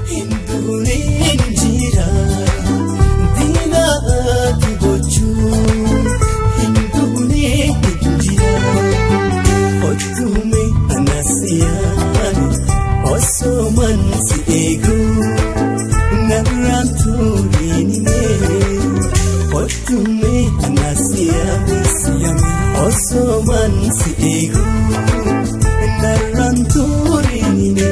Hinduun jira diinaati gochuu hinduun jira otume anasiyaani osoman si eegu narraan turinime otume anasiyaani osoman si eegu narraan turinime.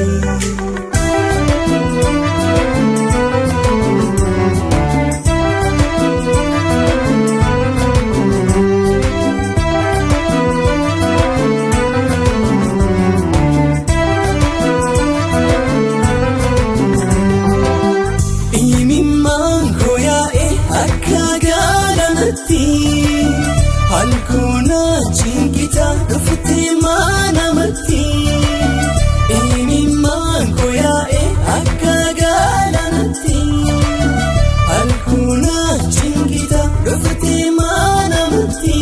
Halkuuna chinkita dhufte maanamatti Imimmaan koo yaa'e akka galaanatti Halkuuna chinkita dhufte maanamatti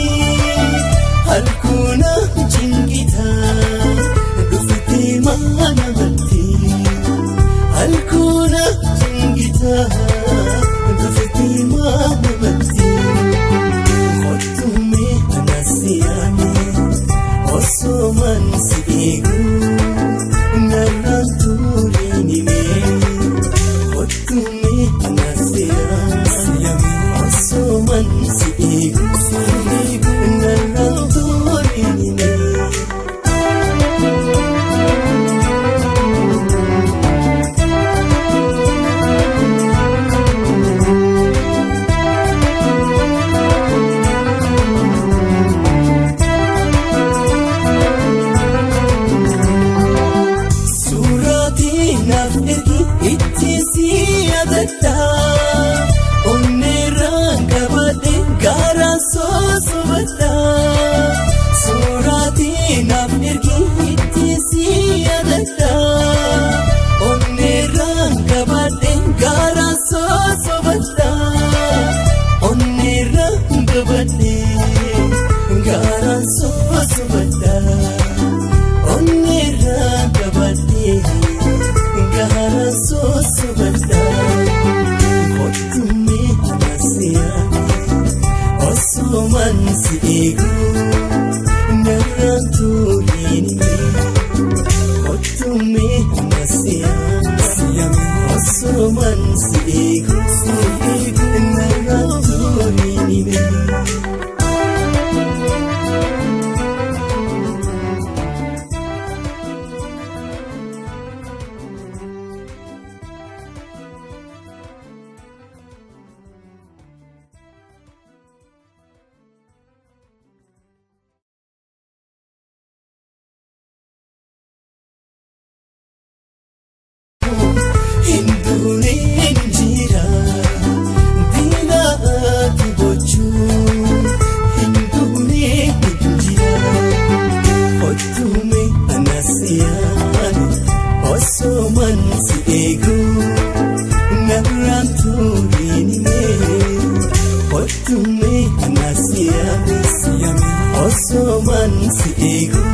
Halkuuna chinkita dhufte maanamatti Halkuuna chinkita dhufte maanamatti Osoman si eegu narraan turinime otume anasiyaani osoman si eegu narraan turinime. Onneerraan qabadhe gaaraan sosobadha Suuraatii naaf ergi itti si yaadadha Onneerraan qabadhe gaaraan sosobadha Onneerraan qabadhe gaaraan sosobadha Onneerraan qabadhe gaaraan sosobadha. Otume anasiyaani osoman si eegu narraan turinime Otume anasiyaani osoman si eegu narraan turinime. Hinduun jira diinaati gochuu hinduun jira otume anasiyaani osoman si eegu narraan turinime otume anasiyaani osoman si eegu.